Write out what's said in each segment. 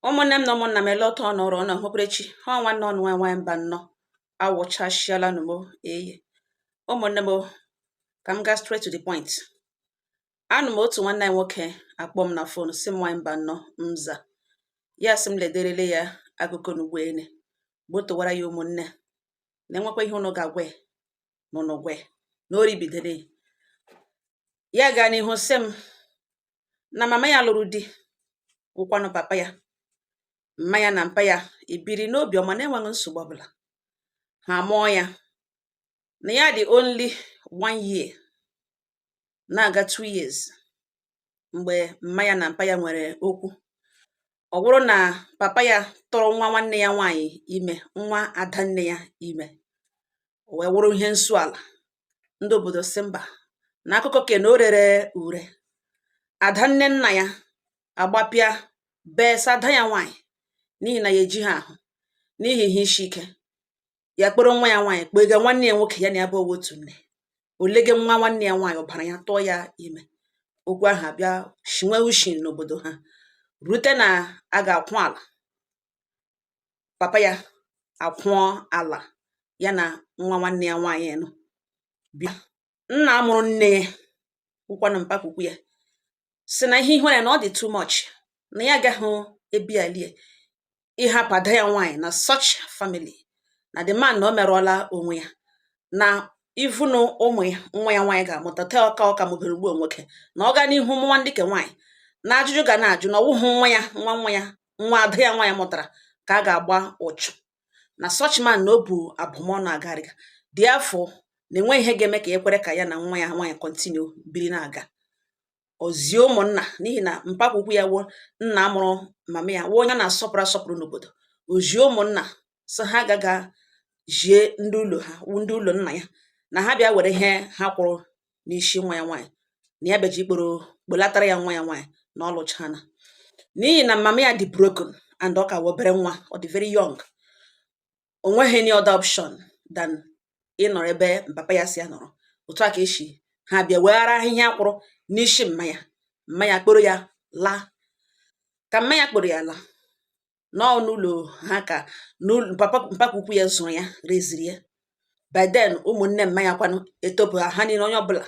Ụmụnne m na ụmụnna m, ele otu ọ nọrọ ọnụ hụkwurechi ha. Nwanne ọnụ nwa nwaanyị mba nnọọ awụchasịala nụ m eye. Ụmụnne m o, ka m gaa straight to the point. Anụ m otu nwanne anyị nwoke akpọ m na phone, si m, "Nwaanyị mba nnọọ." Mza ya sị m lederele ya akụkọ n'ugboene gbotowara ya. Ụmụnne, na enwekwa ihe ụnụ ga-agwa ya na ụnụ gwa ya na o ribidere ya. Gaa n'ihu sị m na mama ya lụrụ di, wụkwanụ papa ya. Mma ya na mpa ya ebiri n'obi ọma na-enweghị nsogbu ọbụla. Ha mụọ ya na ya dị only 1 year na-aga 2 years mgbe mma ya na mpa ya nwere okwu. Ọ bụrụ na papa ya tọrọ nwa nwanne ya nwaanyị ime, nwa ada nne ya ime, o wee wụrụ ihe nsu ala. Ndị obodo si mba na akụkọ ke na o rere ure. Ada nne nna ya agbapịa bee sị ada ya nwaanyị n'ihi na ya eji ha ahụ n'ihi ihe isi ike, ya kpọrọ nwa ya nwaanyị kpega nwanne ya nwoke ya na ya bụ otu nne. Olege nwa nwanne ya nwaanyị, ọbara ya, tụọ ya ime. Okwu ahụ abịa shinwe ushi n'obodo ha, rute na a ga-akwụ ala. Papa ya akwụọ ala ya na nwa nwanne ya nwaanyị nọ bịa. Nna mụrụ nne ya, wụkwanụ mpakwukwu ya, si na ihe ihere na ọ dị too much, na ya agaghị ebialie ịhapụ ada ya nwaanyị na such family, na the man na o merụọla onwe ya, na ivunu ụmụ ya nwa ya nwaanyị ga-amụta tee ọka ọka mụbere ugbo nwoke, na ọ gaa n'ihu mụnwa ndị ke nwaanyị na ajụjụ ga na-ajụ na ọwụhụ nwa ya, nwa nwa ya, nwa ada ya nwaanyị mụtara ka a ga-agba ụchụ, na such man na o bu abụmọnụ agarịga dị afọ, na enwe ihe ga-eme ka ekwere ka ya na nwa ya nwaanyị continue biri na-aga ozie ụmụnna, n'ihi na mpakwukwu ya wụ nna mụrụ mama ya, wụ onye a na-asọpụrụ asọpụrụ n'obodo. Ozie ụmụnna sị ha agaga jie ndị ụlọ ha, wụ ndị ụlọ nna ya, na ha bịa were ihe ha kwụrụ n'isi nwa ya nwaanyị, na ya beji ikporo kpolatara ya nwa ya nwaanyị na ọ lụchana, n'ihi na mama ya dị broken and ọ ka wụ obere nwa, ọ dị very young. O nweghị any other option than ịnọrọ ebe papa ya si ya nọrọ. Otu a ka esi ha bịa weghara ahịhịa kwụrụ n'isi mma ya. Mma ya kporo ya laa. Ka mma ya kporo ya laa nọọ n'ụlọ ha, ka n'ụlọ papa mpakwukwu ya zụrụ ya, reziri ya. By then ụmụnne mma ya kwanụ etopụ ha niile, onye ọbụla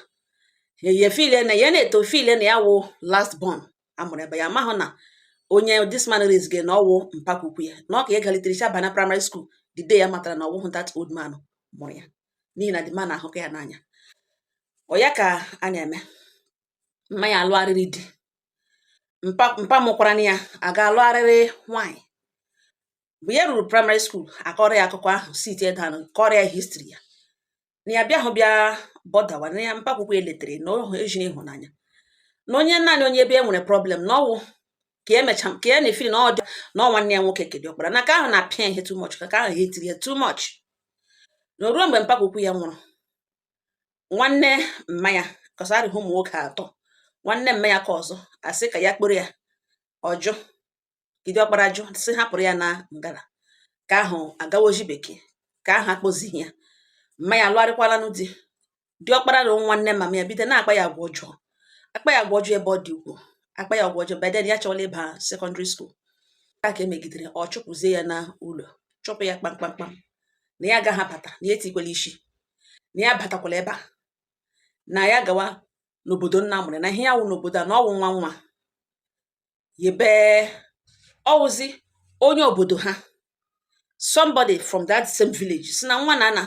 ye feel na ya na-eto, feel na ya wụ last born amụrụ ebe ya. Amahụ na onye this man raised na ọwụ mpakwukwu ya, na ọ ka ya galitere cha bana primary school the day ya matara na ọwụhụ that old man mụrụ ya, n'ihi na the man ahụka ya n'anya. Ọ ya ka a na-eme mma ya alụgharịrị di. Mpa mpa mụkwara ya aga alụgharịrị nwaanyị. Mgbe ya ruru primary school, akọrọ ya akụkọ ahụ, sit down kọrọ ya history ya, na ya bịa hụ bịa bọdawa na ya mpakwukwu eletere na ohu ejiri ịhụnanya na onye naanị onye ebe e nwere problem, na ọwụ ka emecha ka ya na-efiri na ọ dị na ọ nwanne ya nwoke kedị ọkpara, na ka ahụ na-apịa ihe too much, ka ahụ etiri ya too much. Na ruo mgbe mpakwukwu ya nwụrụ, nwanne mma ya kọsarị ụmụ nwoke atọ, nwanne mma ya ka ọzọ asị ka ya kporo ya, ọjụ kidi ọkpara jụ, sị hapụrụ ya na ngala ka ahụ agawoji bekee, ka ahụ akpọzighị ya. Mma ya alụgharịkwala di. Diọkpara na nwanne mama ya bido na-akpa ya agwa ọjọọ, akpa ya agwa ọjọọ ebe ọ dị ukwuu, akpa ya agwa ọjọọ. By then ya chọwala ịba secondary school. Ka emegidere ọ chụpụzie ya na ụlọ, chụpụ ya kpamkpamkpam, na ya agaghị abata, na ya etikwala isi, na ya batakwala ebe a, na ya gawa n'obodo nna mụrụ, na ihe ya wụ n'obodo a, na ọwụ nwa nwa yebe ọwụzi onye obodo ha. Somebody from that same village si na nwa na ana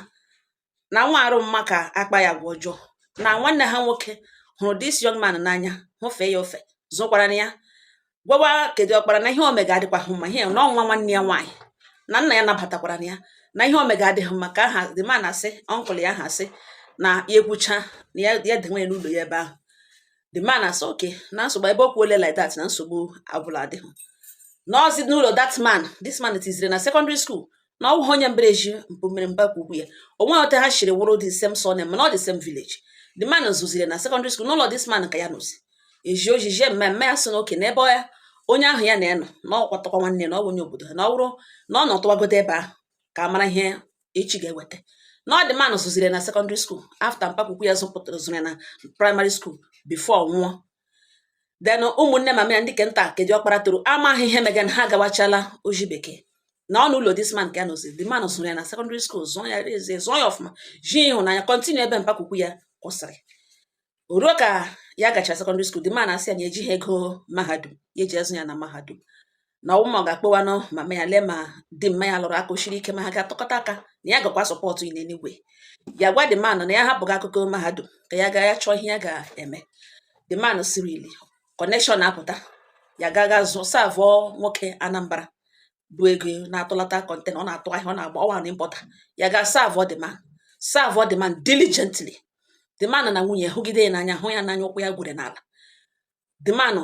na nwa arụ mma ka akpa ya agwa ọjọọ, na nwanne ha nwoke hụrụ this young man n'anya, hụfee ya ofe, zụkwara ya, gwawa kedu ọkpara na ihe omega adịkwa hụ mma, ihe na ọnwa nwanne ya nwaanyị na nna ya nabatakwara ya, na ihe omega adịghị mma. Ka aha the man asị uncle ya, ha asị na ya ekwucha na ya ya denwe ya n'ụlọ ya ebe ahụ. The man asị okay, na nsogbu ebe o kwuole like that, na nsogbu abụla adịghị n'ọzi n'ụlọ that man. This man tiziri na secondary school na ọwụghị onye mbereji mpụ mere mpakwu ya onwe ote ha shiri wụrụ the same surname, mana ọ the same village. The man zụziri na secondary school n'ụlọ this man ka ya nọzi eji ojije mmemme ya. Sị na oke na ebe onye ahụ ya na-enọ na ọkwatakwa nwanne, na ọ bụ onye obodo ha, na ọ bụrụ na ọ nọtụwagodo ebe ahụ ka a mara ihe echi ga-eweta. Na ọ dị man zụziri na secondary school after mpakwukwu ya zụpụtara, zụrụ ya na primary school before nwụọ. Then ụmụnne mama ya ndị ke nta ke diọkpara toro amaghị ihe mega na ha agawachala oji bekee na ọ n'ụlọ this man ka ya nọzi. The man zụrụ ya na secondary school, zụọ ya, eze zụọ ya ọfụma, ji ịhụnanya continue ebe mpakwukwu ya kwụsịrị. O ruo ka ya gachara secondary school, the man asị ya na ejighị ego mahadum ya eji azụ ya na mahadum, na ọwụ ma ọ ga-akpọwanụ mama ya lee ma di mma ya lụrụ aka o shiri ike, ma ha ga-atụkọta aka na ya gakwa support in any way. Ya gwa the man na ya hapụghị akụkọ mahadum, ka ya gaa ya chọọ ihe ya ga-eme. The man sirili connection apụta, ya gaga zụ serve nwoke Anambra bụ ego na-atụlata container, ọ na-atụ ahịa, ọ na-agba ọwa na importer. Ya ga serve the man, serve the man diligently. The man na nwunye hụgide ya n'anya, hụ ya n'anya, ụkwụ ya gwere n'ala. The man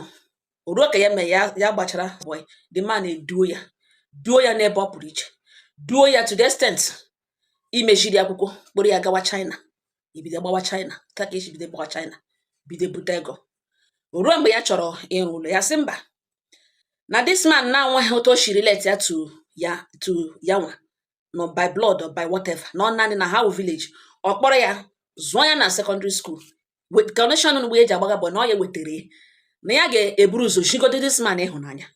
o ruo ka ya mee ya, ya gbachara boy, the man eduo ya, duo ya n'ebe ọ pụrụ iche, duo ya to the extent imejiri akwụkwọ kpụrụ ya gawa China, ebido gbawa China ka esi bido gbawa China, bido bute ego. O ruo mgbe ya chọrọ ịrụ ụlọ, ya sị mba, na this man na-anweghị otu o si relate ya to ya, to ya nwa no by blood or by whatever, na ọ naanị na ha wụ village. Ọ kpọrọ ya zụọ ya na secondary school with connection mgbe eji agbaga bụ na ọ ya wetara ya, na ya ga-eburu ụzọ jigodo this man ịhụnanya.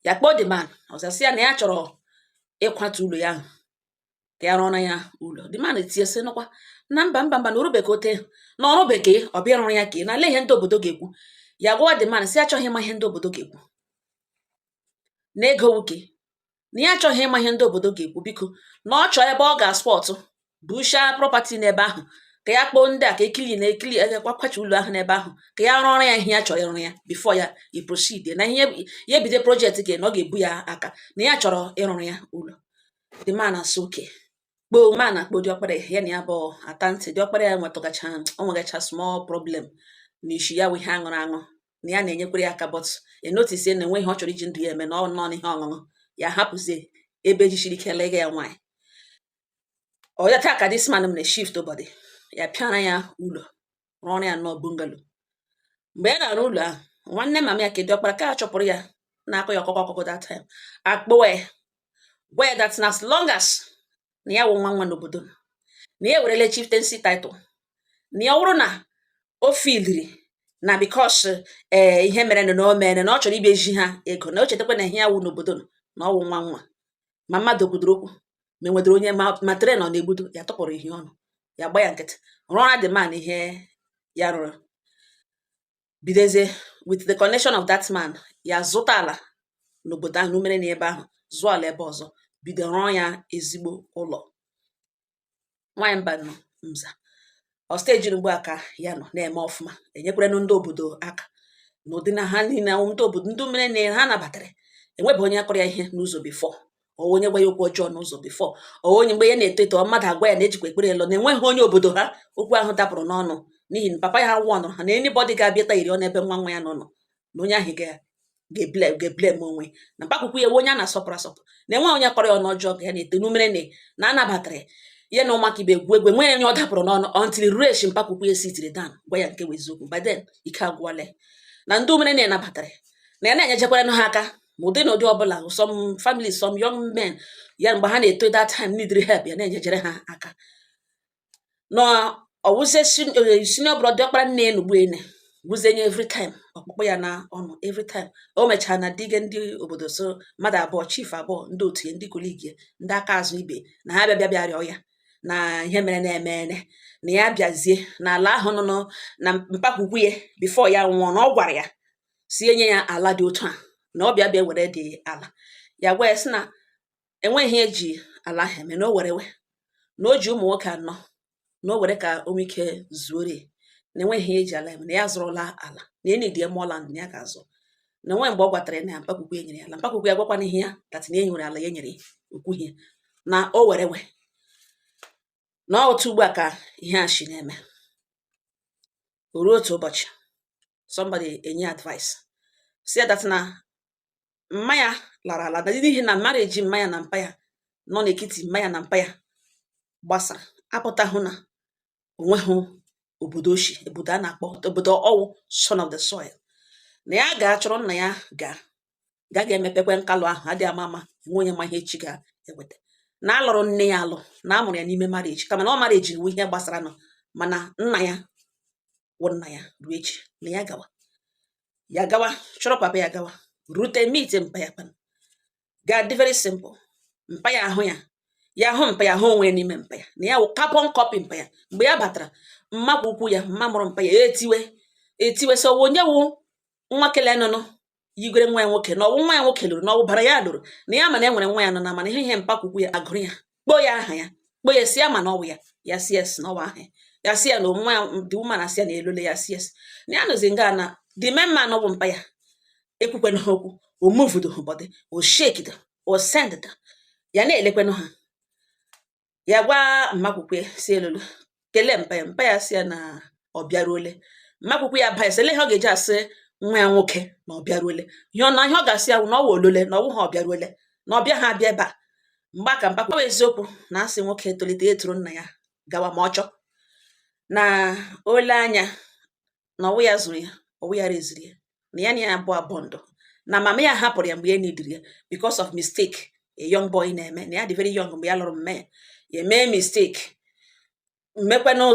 Ya kpọọ the man ọzọ, sị ya na ya chọrọ ịkwatu ụlọ ya ahụ ka ya rụọrọ ya ụlọ. The man etinye sị nụkwa na mba, mba, mba, na orube ka ote na ọrụ bekee ọ bịa rụrụ ya ka na lee ihe ndị obodo ga-ekwu. Ya gwawa the man sị achọghị ịma ihe ndị obodo ga-ekwu na ego nwoke, na ya achọghị ịma ihe ndị obodo ga-ekwu, biko, na ọ chọọ ebe ọ ga-aspọtụ busha property n'ebe ahụ, ka ya kpọọ ndị a ka ekili na ekili akwacha ụlọ ahụ n'ebe ahụ, ka ya rụọrọ ya ihe ya chọrọ ịrụ ya before ya i proceed na ihe ya ebido project ka na ọ ga-ebu ya aka, na ya chọrọ ịrụrụ ya ụlọ. The man asị okay. Kpoo man akpọ diọkpara ya na ya bụ ata ntị. Diọkpara ya nwetụgacha, o nwegacha small problem n'isi ya, wụ ihe aṅụrụ aṅụ na ya na-enyekwere ya aka, but e notice na enwe ihe ọ chọrọ iji ndụ ya eme na ọ nọ n'ihe ọṅụṅụ. Ya hapụzie ebe ejisiri ike lega ya nwaanyị ọ ya taa ka this man mere shift body ya, pịara ya ụlọ, rụọrọ ya nnọọ bungalow. Mgbe ya na-arụ ụlọ ahụ, nwanne mama ya ke diọkpara ka a chọpụrụ ya na-akọ ya ọkọkọ ọkọkọ that time, akpọwa ya, gwa ya that na as long as na ya wụ nwa nwa n'obodo, na ya ewerele chieftaincy title, na ya wụrụ na o filiri na because ee ihe mere na o mere na ọ chọrọ ịbịa eji ha ego, na o chetakwa na ihe ya wụ n'obodo, na ọ wụ nwa nwa, ma mmadụ kwudoro okwu ma enwedoro onye ma train ọ na-egbudo ya, tọpụrụ ihe ọnụ ya, gba ya nkịtị, rụọra the man ihe ya rụrụ. Bidozie with the connection of that man, ya zụta ala n'obodo ahụ n'umere na ebe ahụ, zụọ ala ebe ọzọ, bido rụọ ya ezigbo ụlọ. Nwaanyị mba nọ nza ọ stage ugbu a ka ya nọ na-eme ọfụma, enyekwaranụ ndị obodo aka n'ụdị na ha niile, ndị obodo, ndị mere na ha nabatara. Enwebe onye kọrọ ya ihe n'ụzọ before, ọ onye gwa ya okwu ọjọọ n'ụzọ before, ọ onye mgbe ya na-eto eto mmadụ agwa ya na ejikwa ekpere lọ, na enweghị onye obodo ha okwu ahụ dapụrụ n'ọnụ, n'ihi na papa ya ha wụọ ha na anybody ga-abịa iri ọ n'ebe nwa nwa ya nọ nọ na onye ahụ ga-eblame onwe na mpakwukwu ya, onye a na-asọpụrụ asọpụ, na enweghị onye kọrọ ya ọnụ ọjọọ ka ya na-eto n'umere na anabatara ya na ụmụaka ibe egwu egwu, enweghị onye ọ dapụrụ n'ọnụ until ruo echi mpakwukwu ya sitiri down gwa ya nke wụ eziokwu. By then ike agwụla ya na ndị umere na-enabatara na ya na-enyejekwara ha aka ma ụdị na ụdị ọbụla. Some families, some young men ya mgbe ha na-eto that time need help, ya na-enyejere ha aka. Na ọwụzie senior brother, diọkpara nne ya n'ugbu ene gwuzenye every time ọkpụkpụ ya na ọnụ every time o mechara na dige ndị obodo so mmadụ abụọ, chief abụọ, ndị otu ya, ndị colleague ya, ndị aka azụ ibe na ha bịa bịa bịa rịọ ya na ihe mere na-eme ene, na ya bịazie n'ala ahụ nọ na mpakwukwu ya before ya nwụọ, na ọ gwara ya si enye ya ala dị otu a, na ọ bịa bịa were dị ala. Ya gwa ya sị na enweghị ihe eji ala ahụ eme, na o were we na o ji ụmụ nwoke anọ, na o were ka o nwee ike zuore, na enweghị ihe eji ala eme, na ya zụrụla ala, na enyi dị land na ya ga-azụ, na enwe mgbe ọ gwatara ya na mpakwukwu ya nyere ya ala. Mpakwukwu ya gwakwana ihe ya that na e nwere ala ya nyere ya, okwughị na o were we na otu ugbu a ka ihe a shi na-eme. O ruo otu ụbọchị, somebody enye advice si ya that na mma ya lara ala, na n'ihi na marriage mma ya na mpa ya nọ n'etiti mma ya na mpa ya gbasara apụtahụ na onweghị obodo oshi, obodo a na-akpọ obodo ọwụ son of the soil, na ya ga-achọrọ nna ya ga ga ga-emepekwe nkalụ ahụ adịghị ama ama, enwe onye ma ihe echi ga-eweta, na alụrụ nne ya alụ, na amụrụ ya n'ime marriage, kama na ọ marriage wu ihe gbasara nọ, mana nna ya wụ nna ya ruo echi, na ya gawa. Ya gawa chọrọ papa ya, gawa rute meet mpa ya. Kpanụ ga-adị very simple. Mpa ya ahụ ya, ya hụ mpa ya, hụ onwe ya n'ime mpa ya, na ya wụ carbon copy mpa ya. Mgbe ya batara, mmakwa ukwu ya, mma mụrụ mpa ya, etiwe etiwe sọ onye wụ nwa kele nụnụ yigwere nwa ya nwoke, na ọwụ nwa ya nwoke lụrụ, na ọwụ bara ya lụrụ, na ya ma na e nwere nwa ya nọ na. Mana ihe mpakwa ukwu ya agụrụ ya, kpọọ ya aha ya, kpọọ ya, si ya ma na ọwụ ya. Ya si yes, na ọwụ aha ya. Ya si ya na nwa ya dị woman, asị ya na elole ya, si yes, na ya nọzi nga na the main man bụ mpa ya. Ekwukwenụ ha okwu, o movedo body, o shakedo, o senddo ya, na-elekwenụ ha. Ya gwa mmakwukwe si elolu kelee mpa ya. Mpa ya si ya na ọ bịaruole. Mmakwukwe ya ba ya sị ele ihe ọ ga-eji asị nwa ya nwoke na ọ bịaruole. Ihe ọ na ihe ọ ga-asị ya wụ na ọ wụ olole, na ọwụ ha ọ bịaruole, na ọ bịa ha abịa ebe a. Mgbe aka mpa, ọ bụ eziokwu na asị nwoke tolite etoro nna ya gawa, ma ọ chọọ na ole anya na ọwụ ya zụrụ ya, ọwụ ya reziri ya, na ya na ya abụọ abụọ ndụ, na mama ya hapụrụ ya mgbe ya nidiri ya because of mistake a young boy na-eme, na ya dị very young mgbe ya lụrụ mme ya, ya mee mistake, mmekwanụ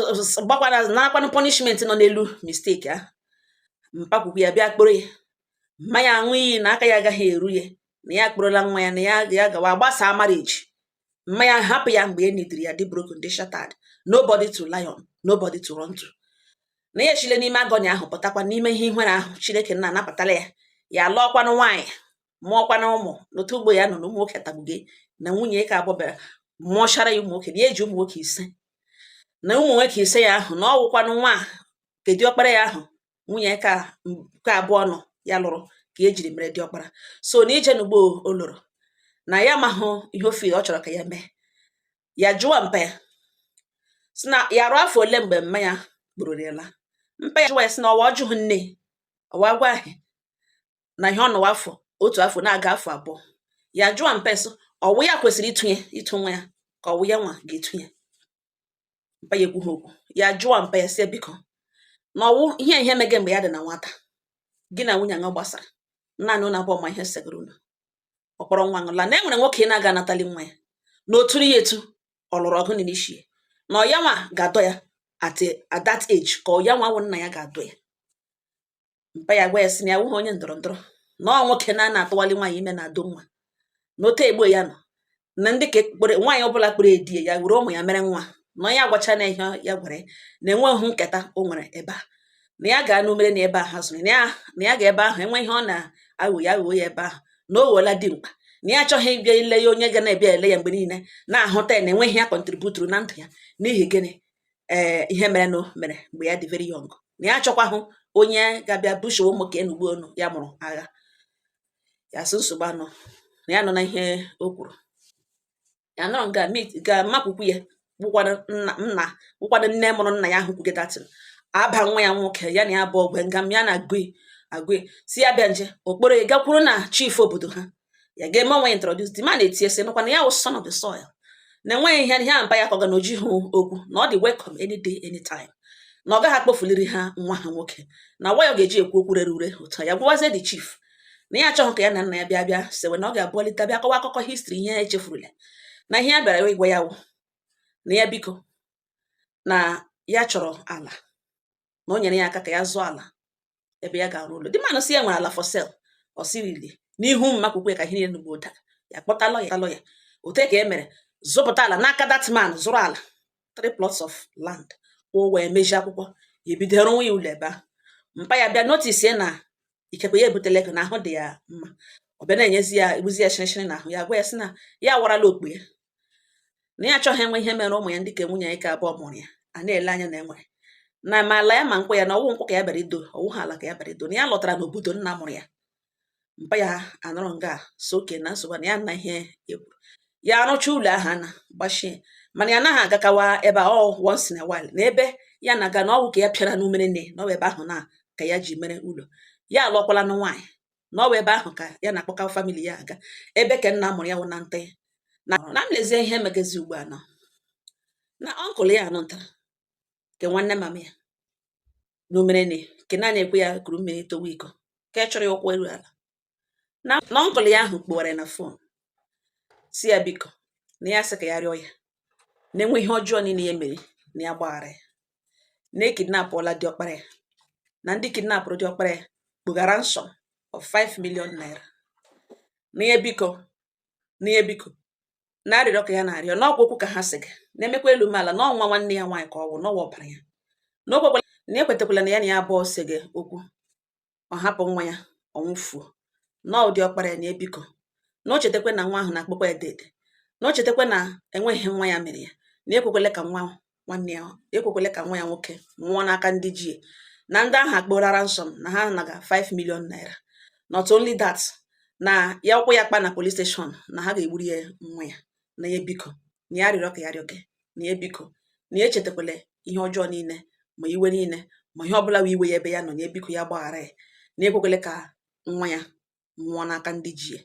gbakwana narakwanụ punishment nọ n'elu mistake ahụ. Mpakwukwu ya bịa kporo ya, mma ya aṅụ iyi na aka ya agaghị eru ya, na ya akpụrụla nwa ya, na ya ya gawa gbasaa marriage. Mma ya hapụ ya mgbe e nidiri ya, dị broken, dị shattered, nobody to lie on, nobody to run to. Na ya echile n'ime agony ahụ pụtakwa n'ime ihe ihere ahụ. Chineke nna anapụtala ya, ya lụọkwanụ nwaanyị, mụọkwanụ ụmụ n'otu ugbo ya nọ na ụmụ nwoke tagbuge na nwunye ka abụọ bịara mụọchara ya ụmụ nwoke, na ya eji ụmụ nwoke 5, na ụmụ nwoke 5 ya ahụ, na ọ wụkwanụ nwa nke diọkpara ya ahụ nwunye ka abụọ nọ ya lụrụ ka e jiri mere diọkpara. So na ije n'ugbo o lụrụ na ya amahụ ihe ofe ọ chọrọ ka ya mee. Ya jụọ mpa ya sị na ya arụ afọ ole mgbe mma ya kpụrụrụ ya laa. Mpa ya jụwa ya sị na ọwa ọjụghị nne ọwa gwa ahụ na ihe ọ nọwa afọ otu afọ na-aga afọ 2. Ya jụọ mpa sị ọwụ ya kwesịrị ịtụnye ịtụ nwa ya, ka ọwụ ya nwa ga-etunye. Mpa ya ekwughị okwu. Ya jụọ mpa ya sị biko, na ọwụ ihe ihe mege mgbe ya dị na nwata, gị na nwunye aṅụ gbasara naanị ụnụ abụọ, ma ihe segoro unu, ọ kpọrọ nwa ṅụla, na e nwere nwoke na-aga anatali nwa ya, na o turu ya etu ọ lụrụ ọgụ n'isi ya, na ọ ya nwa ga-adọ ya at that age, ka ọ ya nwa wụ nna ya ga-adọ ya. Mpa ya gwa ya sị na ya wụghị onye ndọrọ ndọrọ, na ọ nwoke na na-atụwali nwaanyị ime na-adọ nwa, na otu egbo ya nọ na ndị ka ekpere nwaanyị ọbụla kpere edie ya were ụmụ ya mere nwa, na onye agwacha na ihe ya gwara ya na enweghị nketa o nwere ebe a, na ya gaa n'umere na ebe a ha zụrụ na ya ga ebe ahụ enwe ihe ọ na-aghọ ya aghọ ya ebe ahụ, na o ghọọla dimkpa, na ya achọghị ịbịa ile ya onye ga na-ebịa ele ya mgbe niile na-ahụta ya na enweghị ya contributuru na ndụ ya. N'ihi gịnị? Ee, ihe mere nụ mere mgbe ya dị very young, na ya achọkwahụ onye ga-abịa bushowe ụmụ ka enugbu onu ya mụrụ agha. Ya sị nsogbu anọ, na ya nọ na ihe o kwuru. Ya nọrọ nga meet ga makwukwu ya wụkwanụ nna nna wụkwanụ nne mụrụ nna ya ahụ kwuge datin aba nwa ya nwoke ya na ya bụ ọgwe nga m ya na agụi agụi si ya bịa nje okporo ya gakwuru na chief obodo ha, ya ga-eme onwe ya introduce. The man etie sị nụkwa na ya wụ son of the soil, na enweghị ihe ihe mpa ya kọga na ojighị okwu, na ọ dị welcome any day, anytime, na ọ gaghị akpọfuliri ha nwa ha nwoke, na nwayọ ga-eji ekwu okwu rere ure otu a. Ya gwawazie the chief na ya achọghị ka ya na nna ya bịa bịa sewe, na ọ ga-abụọlite bịa kọwa akụkọ history ihe ya echefurula, na ihe ya bịara ịgwa ya wụ na ya biko, na ya chọrọ ala, na o nyere ya aka ka ya zụọ ala ebe ya ga-arụ ụlọ. The man sị ya nwere ala for sale. Ọ sịrịli n'ihu mmakwukwe ka ihe niile n'ugbo dara ya kpọta lọya, lọya ote ka e mere zụpụta ala n'aka that man, zụrụ ala three plots of land, kwụọ ụgwọ, emeji akwụkwọ, ya ebido rụwa ya ụlọ ebe ahụ. Mpa ya bịa notice na ikekwe ya ebutela ego, na ahụ dị ya mma, ọ bịa na-enyezi ya egbuzi ya shịrịshịrị n'ahụ. Ya gwa ya sị na ya awarala okpu ya, na ya achọghị enwe ihe mere ụmụ ya ndị ka nwunye ya ka abụọ mụrụ ya a na-ele anya na enwere na ma ala ya ma nkwụ ya, na ọwụ nkwụ ka ya bịara ido, ọwụ ha ala ka ya bịara ido, na ya lọtara n'obodo nna mụrụ ya. Mpa ya anọrọ nga so oke na nsogbu, na ya na ihe ekwuru ya arụcha ụlọ ahụ ana gbachie, mana ya anaghị agakawa ebe a ọ once in a while, na ebe ya na-aga na ọwụ ka ya pịara n'umere nne, na ọwụ ebe ahụ na ka ya ji mere ụlọ. Ya alụọkwala na nwaanyị, na ọwụ ebe ahụ ka ya na-akpọka family ya aga, ebe ka nna mụrụ ya wụ na ntị na m lezie ihe megezi ugbu a na uncle ya anụntara nke nwanne mama ya n'umere nne, nke naanị ekwe ya kuru mmiri towe iko ka chọrọ ya ụkwụ eru ala, na uncle ya ahụ kpọwara ya na phone si ya biko, na ya sị ka ya rịọ ya na enwe ihe ọjọọ niile ya mere, na ya gbaghara ya, na e kidnapụọla diọkpara ya, na ndị kidnapụrụ diọkpara ya. Kpụga ransom of 5 million naira. Na ihe biko, na ihe biko, na arịrịọ ka ya na-arịọ n'ọkwa okwu ka ha sị gị na-emekwa elu ala na ọnwa nwanne ya nwaanyị ka ọ wụ n'ọwa ọbara ya, na o kwekwala na ekwetakwala na ya na ya abụọ sị gị okwu, ọ hapụ nwa ya ọnwụfuo na ụdị ọkpara ya. Na ebiko, na o chetakwa na nwa ahụ na-akpọkwa ya dede, na o chetakwa na enweghị nwa ya mere ya, na ekwekwele ka nwa nwanne ya, ekwekwele ka nwa ya nwoke nwụọ n'aka ndị ji na ndị ahụ akpọrọ ransom, na ha naga 5 million naira. Not only that, na ya ụkwụ ya kpa na police station, na ha ga-egburu ya nwa ya. Na ya biko, na ya rịọrọ ka ya rịọ gị, na ya biko, na ya echetakwala ihe ọjọọ niile, ma iwe niile, ma ihe ọbụla wee iwe ya ebe ya nọ, na ya biko, ya gbaghara ya, na ekwekwele ka nwa ya nwụọ n'aka ndị ji ya.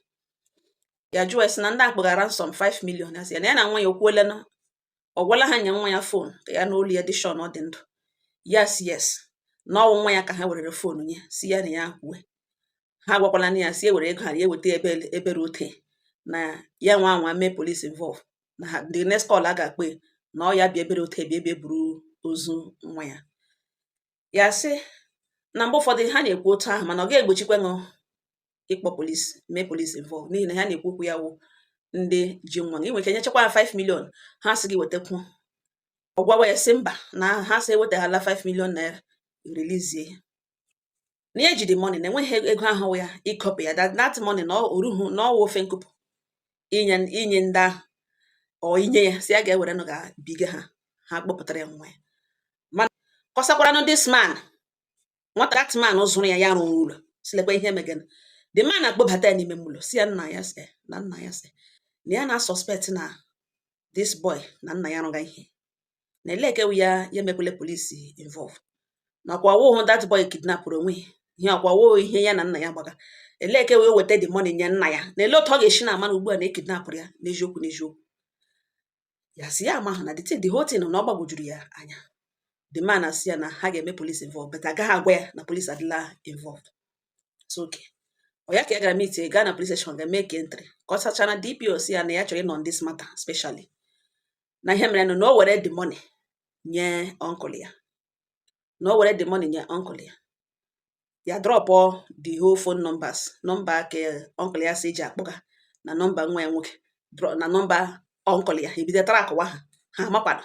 Ya jụọ ya sị na ndị a kpọgara ransom 5 million. Ya sị ya na ya na nwa ya okwuolenụ, ọ gwala ha nye nwa ya phone ka ya na olu ya dị sure na ọ dị ndụ. Yes, na ọwụ nwa ya ka ha werere phone nye, si ya na ya kwue. Ha gwakwala na ya si ewere ego ha ya eweta ebe ebere ote na ya nwa anwa mee police involve, na ha the next call a ga-akpọ ya na ọ ya bịa ebere ote, bịa ebe buru ozu nwa ya. Ya sị na mgbe ụfọdụ ha na-ekwu otu ahụ, mana ọ ga-egbochikwa ṅụ ịkpọ police, mee police involve, n'ihi na ha na-ekwu okwu ya wụ ndị ji nwa. Ị nwere ike nyechakwa ha 5 million, ha sị gị wetakwu. Ọ gwawa ya sị mba, na ha sị ewetaghala 5 million naira, release na ya ji the money, na enweghị ego ahụ ya ịkọpụ ya, that money na oruhu na ọwụ ofe nkụpụ inye ndị ahụ, ọ inye ya si ya ga-ewere nụ ga biga ha, ha kpọpụtara ya nwa ya. Mana kọsakwaranụ this man, nwata, that man zụrụ ya, ya rụrụ ụlọ, silekwa ihe megana. The man akpọbata ya n'ime ụlọ, si ya nna ya sị na nna ya sị na ya na suspect na this boy na nna ya arụga ihe, na elekewu ya, ya emekwele police involve, nakwa ọwụhụ that boy kidnapụrụ onwe ya ihe, ọkwa ọwụghị ihe ya na nna ya gbaga. Eleke wee weta the money nye nna ya, na ele otu ọ ga-esi na ama na ugbu a na ekidnapụrụ ya n'eziokwu n'eziokwu. Ya si ya ama ahụ na the thing, the whole thing, na ọ gbagwojuru ya anya. The man asị ya na ha ga-eme police involved, but agaghị agwa ya na police adịla involved. So okay, ọ ya ka ya gara meet, gaa na police station, ga make entry ka ọ sachara. DPO si ya na ya chọrọ ịnọ on this matter specially, na ihe mere nụ na o were the money nye uncle ya, na o were the money nye uncle ya, ya drop the whole phone numbers, nọmba ke uncle ya si eji akpọga, na nọmba nwa ya nwoke, na nọmba uncle ya. Ebido trackwa ha, ha amakwana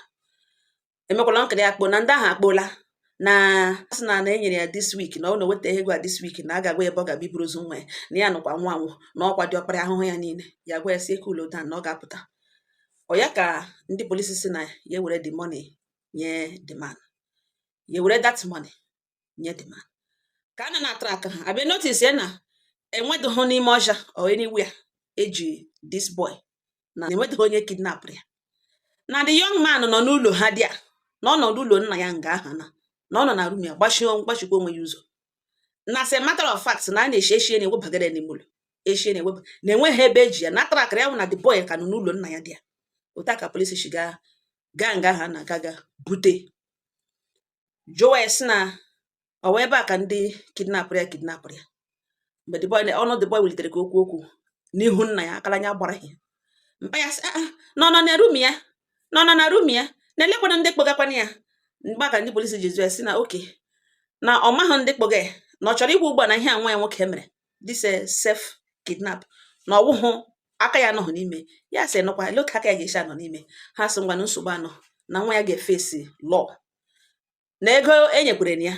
emekwala uncle ya akpọ na ndị ahụ akpọla, na sị na enyere ya this week, na ọ na weta ego a this week, na a ga-agwa ebe ọ ga-abịa iburu ozu nwa ya, na ya nụkwa nwa anwụ, na ọkwa dị ọkpara ahụhụ ya niile. Ya gwa ya si eke ulo dan na ọ ga-apụta. Ọ ya ka ndị polisi si na ya were the money nye the man, ya were that money nye the man. Ka a na na-atrack ha, abịa notice ya na enwedịghị n'ime ọja or anywhere eji this boy, na enwedịghị onye kidnapụrụ ya, na the young man nọ n'ụlọ ha dị a, na ọ nọ n'ụlọ nna ya nga ahụ, na ọ nọ na room ya gbachie, gbachikwa onwe ya ụzọ. Na as a matter of fact, na a na-eshi eshie na-ewebagara ya n'ime ụlọ, eshie na-eweba, na enweghị ebe eji ya na trackịrị ya bụ na the boy ka nọ n'ụlọ nna ya dị ya. Otu a ka polisi si gaa gaa nga ahụ a na-aga ga bute jụwa ya, sị na ọ wụ ebe a ka ndị kidnapụrụ ya, kidnapụrụ ya. Mgbe the boy, ọnụ the boy welitere ka okwu okwu n'ihu nna ya, akara anya gbara ya. Mpa ya sị, "Ah, na ọ nọ na room ya, na ọ nọ na room ya, na elekwana ndị kpọgakwana ya." Mgbe a ka ndị polisi ji zụ ya, sị na oke na ọ mahụ ndị kpọga ya, na ọ chọrọ ikwu ugbu a na ihe a nwa ya nwoke mere, this self kidnap, na ọwụhụ aka ya anọghị n'ime ya. Sị nụkwa ele otu aka ya ga-esi anọ n'ime. Ha sị ngwa, na nsogbu anọ, na nwa ya ga-efesi law, na ego enyekwere na ya,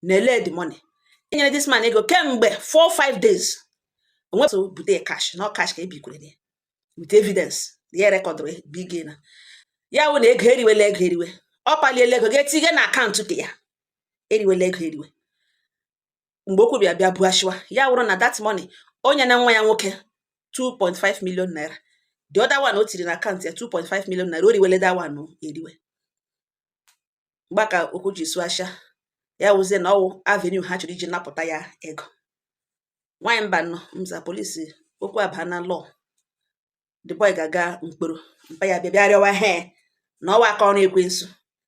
na ele the money enyere this man ego kemgbe 4 5 days onwetụ bute cash, na ọ cash ka ebikwere ya with evidence ya recordụrụ big na ya wụ na ego eriwela, ego eriwe, ọ paliela ego ga-etinye na akaụntụ ke ya, eriwela ego eriwe. Mgbe okwu bịa bịa buashiwa ya, wụrụ na that money onye na nwa ya nwoke 2.5 million naira, the other one o tiri na akaụntụ ya 2.5 million naira, o riwele that one eriwe. Mgbe ka okwu ji sụasha ya, wụzie na ọwụ avenue ha chọrọ iji napụta ya ego. Nwaanyị mba nọ mza polisi, okwu aba na law, the boy ga-aga mkpọrọ. Mpa ya bịa bịa rịọwa he na ọwa aka ọrụ ekwensu,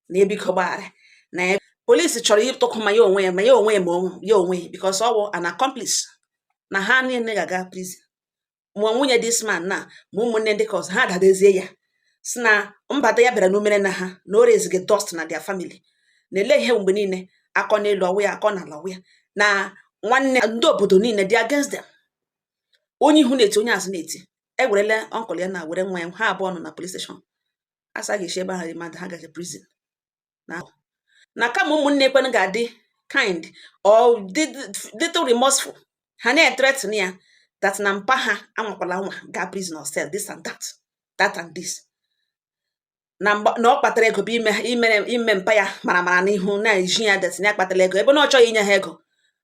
na ebiko gbaghara, na ya polisi chọrọ ịtụkụ ma ya onwe ya, ma ya onwe ya, ma ya onwe ya, because ọ wụ an accomplice, na ha niile ga-aga prison, ma nwunye this man na ma ụmụnne ndị ka ọzọ ha dadezie ya, si na mbata ya bịara n'umere na ha na o raisege dust na their family, na ele ihe mgbe niile akọ n'elu ọwụ ya, akọ n'ala ọwụ ya, na Nwanne, ndị obodo niile dị against them. Onye ihu na-eti, onye azụ na-eti. Ewerele uncle ya na were nwa ya, ha abụọ nọ na police station. Asa ga-esi ebe ahụ mmadụ ha gaje prison na kama ụmụnne ekwenụ ga-adị kind or dị little remorseful, ha na-threaten ya that na mpa ha anwakwala nwa gaa prison or cell, this and that, that and this, na mgba na ọ kpatara ego bụ ime ime ime mpa ya mara mara n'ihu na-eji ya that na ya kpatara ego ebe na ọ chọghị inye ha ego,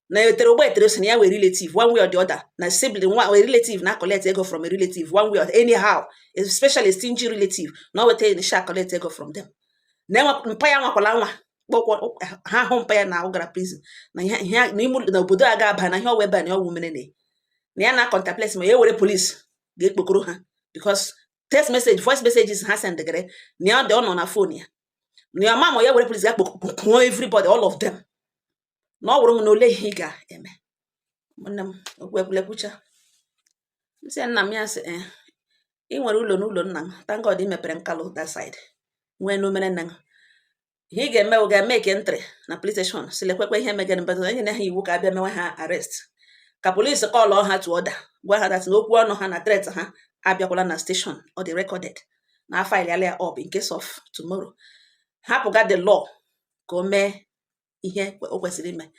na etere ụgbọ etere ose na ya wee relative one way or the other, na sibling nwa wee relative na collect ego from a relative one way or anyhow, especially stingy relative, na ọ weta na collect ego from them, na enwe mpa ya nwakwala nwa kpọkwọ ha hụ mpa ya na ọ gara prison na ihe ihe na ime na obodo a ga-aba na ihe ọwa ebe a na ọwụ mere na ya na contemplate ma ya were police ga-ekpokoro ha, because text message, voice messages ha sendegere na ya dị, ọ nọ na phone ya, na ya ma ya were police ga-ekpokoro everybody, all of them, na ọ wụrụ m na ole ihe ị ga-eme. Nwanne m, okwu ekwulekwucha m sị nna m, ya sị, "Eh, ị nwere ụlọ n'ụlọ nna m. Thank God ị mepere nkalụ that side nwee n'omere nne m. Ihe ị ga-eme, bụ ga-eme ke entry na police station, si lekwekwe ihe megere mbedọ enyere ha iwu ka abịa mewe ha arrest, ka police call ha to order, gwa ha that na okwu ọnụ ha na threat ha abịakwala na station, ọ dị recorded na file ya up in case of tomorrow. Hapụga the law ka o mee ihe o kwesịrị ime."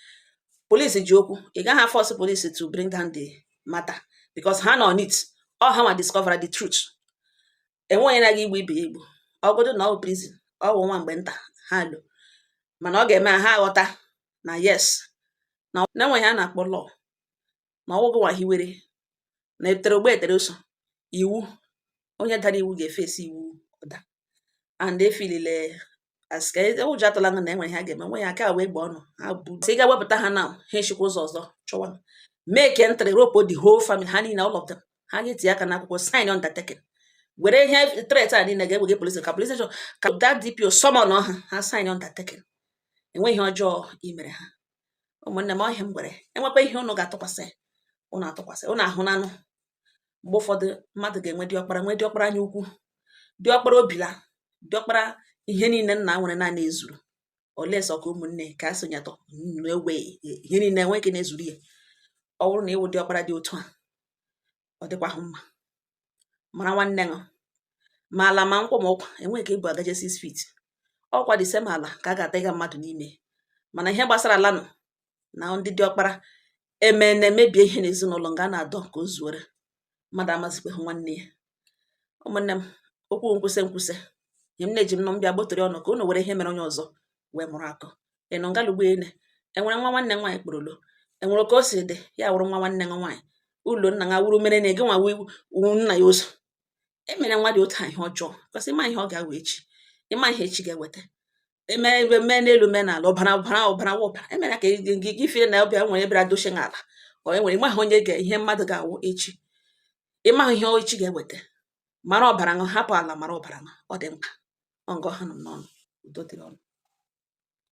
Police ji okwu, ị gaghị force police to bring down the matter because ha nọ on it, ọ ha nwa discover the truth. Enwe onye na-aga igbu ibe ya egbu, ọgụdụ na ọ bụ prison, ọ bụ nwa mgbe nta ha lo, mana ọ ga-eme ha aghọta na yes, na enweghị a na-akpọ law, na ọwụgụ nwa hiwere na etere ogbe etere oso iwu. Onye dara iwu ga-efesi iwu ụda and efilile as ka ụjọ atụla na enwere ihe a ga-eme nwe ya aka wee gba ọnụ ha bụ sị ga wepụta ha na ha echikwa ụzọ ọzọ chọwa make entry, rope the whole family, ha niile, all of them, ha ga-etinye aka n'akwụkwọ, sign undertaking, were ihe threat a niile ga-ewege police, ka police station, ka that DPO summon ha, ha sign undertaking. Enweghị ihe ọjọọ imere ha. Ụmụnne m, ọhịa m gwere enwekwa ihe unu ga-atụkwasị, unu atụkwasị, unu ahụnanụ. Mgbe ụfọdụ mmadụ ga-enwe diọkpara, nwee diọkpara anya ukwu, diọkpara obila, diọkpara ihe niile nna nwere naanị ezuru olesọ ka ụmụnne ka a sonyetọ na-ewe ihe niile enwe ike na-ezuru ya. Ọ bụrụ na ịwụ diọkpara dị otu a, ọ dịkwahụ mma. Mara nwanne ṅụ ma ala ma nkwụ ma ụkwa enweghị ka ịbụ agaje 6 feet, ọkwa the same ala ka a ga-ata ịga mmadụ n'ime. Mana ihe gbasara ala nọ na ndị diọkpara eme na-emebie ihe n'ezinụlọ nga a na-adọ ka o zuore mmadụ amazikweghị nwanne ya. Ụmụnne m, okwu nkwụsị nkwụsị ihe m na-eji m nọ mbịa gbotere ọnụ ka unu were ihe mere onye ọzọ wee mụrụ akọ. Ị nọ ngalugbo ene enwere nwa nwanne m nwaanyị kporolo, enwere ka o si dị ya wụrụ nwa nwanne m nwaanyị ụlọ nna ya wuru mere na ege nwa wu nna ya ụzọ emere nwa dị otu a ihe ọjọọ kwesị ịma ihe ọ ga-awe echi, ịma ihe echi ga-eweta. Eme ebe mee n'elu, mee n'ala, ọbara ọbara ọbara ọbara emere ka gị gị na ọbịa nwere ebere dochie n'ala ọ enwere. Ịmaghị onye ga ihe mmadụ ga-awụ echi, ịmaghị ihe echi ga-eweta. Mara ọbara ṅụ, hapụ ala, mara ọbara ṅụ, ọ dị mkpa. Ọ ngọ ha nọ m n'ọnụ. Udo dịrị ọnụ.